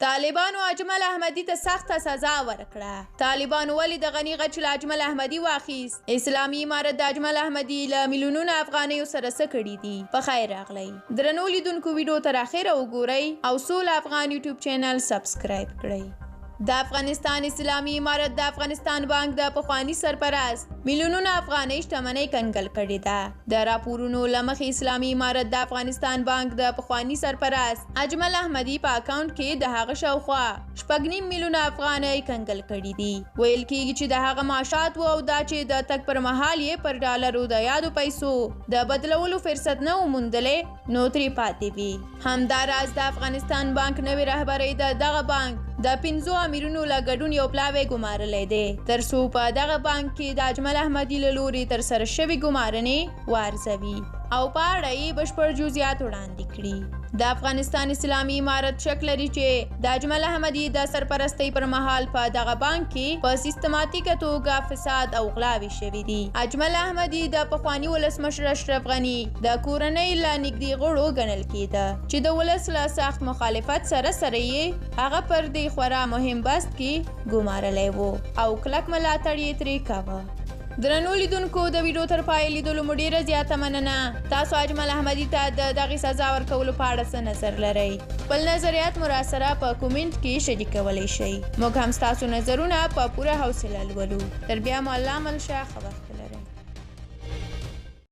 طالبانو اجمل احمدي ته سخته سزا ورکړه. طالبانو ولې د غني غچ له اجمل احمدي واخیست؟ اسلامي امارت د اجمل احمدي له میلیونونو افغانیو سره څه کړي دي؟ په خیر راغلی درنو لیدونکو، ویډیو تر اخره وګورئ او سول افغان یوټیوب چینل سبسکرایب کړئ. د افغانستان اسلامي امارت د افغانستان بانک د پخواني سرپرست میلیونونه افغانۍ شتمنۍ کنګل کړې ده. د راپورونو له مخې، اسلامي امارت د افغانستان بانک د پخواني سرپرست اجمل احمدي په اکاونټ کې د هغه شاوخوا 6.5 میلیونه افغانۍ کنګل کړې دي. ویل کیږي چې د هغه معاشات وو او دا چې د تګ پر مهال یې پر ډالرو د یادو پیسو د بدلولو فرصت نه و موندلی، نو ترې پاتې وي. همداراز د افغانستان بانک نوې رهبرۍ د دغه بانک د 5 امیرونو له ګډون یو پلاوی ګمارلی دی، تر څو په دغه بانک کې د اجمل احمدي له لوري ترسره شوې ګمارنې وارزوي او په اړه یې بشپړ جزئیات وړاندې کړي. د افغانستان اسلامي امارت شک لري چې د اجمل احمدي د سرپرستۍ پر مهال په دغه بانک کې په سیستماتیکه توګه فساد او غلاوې شوې دي. اجمل احمدي د پخواني ولسمشر اشرف غني د کورنۍ له نږدې غړو ګڼل کېده، چې د ولس له سخت مخالفت سره سره یې هغه پر دې خورا مهم بست کې ګمارلی وو او کلک ملاتړ یې ترې کاوه. درنو لیدونکو، د ویډیو تر پای لیدلو مو ډیره زیاته مننه. تاسو اجمل احمدي ته د دغې سزا ورکولو په اړه څه نظر لرئ؟ خپل نظریات مو راسره په کومنټ کې شریکولی شئ. موږ هم ستاسو نظرونه په پوره حوصله لولو. تر بیا مو الله مل شه، ښه وخت.